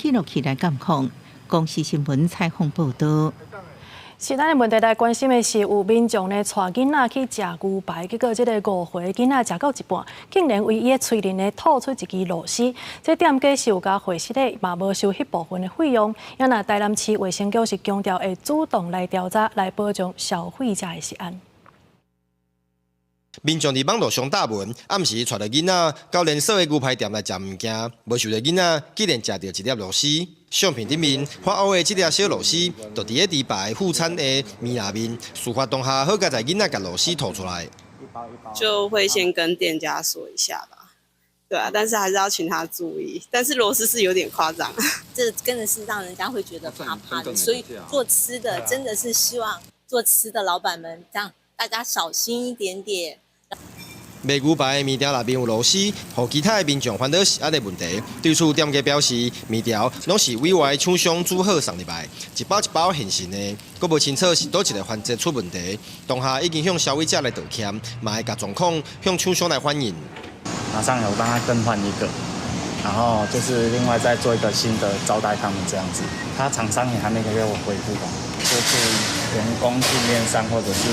進落去來監控。公視新聞採訪報導。是咱的問題來關心的是，有民眾呢，帶囡仔去食牛排，結果這个5歲囡仔食到一半，竟然為伊的喙裡呢吐出一支螺絲。這店家是有共回釋的，嘛無收彼部分的費用。啊若台南市衛生局是強調會主動來調查，來保障消費者的食安。民眾佇網路上貼文，暗時帶著囡仔到連鎖的牛排店來食物件，無想著囡仔竟然食著一粒螺絲。相片頂面發烏的這粒小螺絲，就佇咧豬排副餐的麵內面。事發當下，好佳哉囡仔共螺絲吐出來。就會先跟店家說一下吧，對啊，但是還是要請他注意。但是螺絲是有點誇張，這真的是讓人家會覺得怕怕的。所以做吃的真的是希望做吃的老闆們，這樣大家小心一點點。賣牛排的麵條內面有螺絲，予其他的民眾煩惱食安的問題。對此，店家表示，麵條攏是委外廠商煮好送入來，一包一包現成的，閣無清楚是佗一个環節出問題。當下已經向消費者來道歉，嘛會共狀況向廠商來反映。馬上有幫他更換一個，然後就是另外再做一個新的招待他們這樣子。他廠商也還沒給我回覆吧，多注意員工訓練上或者是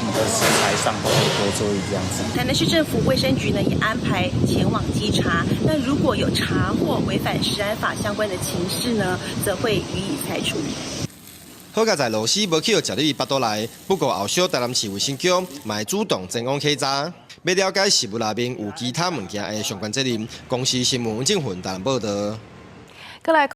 你的食材上都會多注意這樣子。台南市政府衛生局呢也安排前往稽查，那如果有查獲違反食安法相關的情事呢，則會予以裁處。好佳哉螺絲無去予食入腹肚內，不過後續台南市衛生局嘛會主動前往稽查，欲了解食物內面有其他物件的相關責任。公視新聞正雲台南報導。閣來。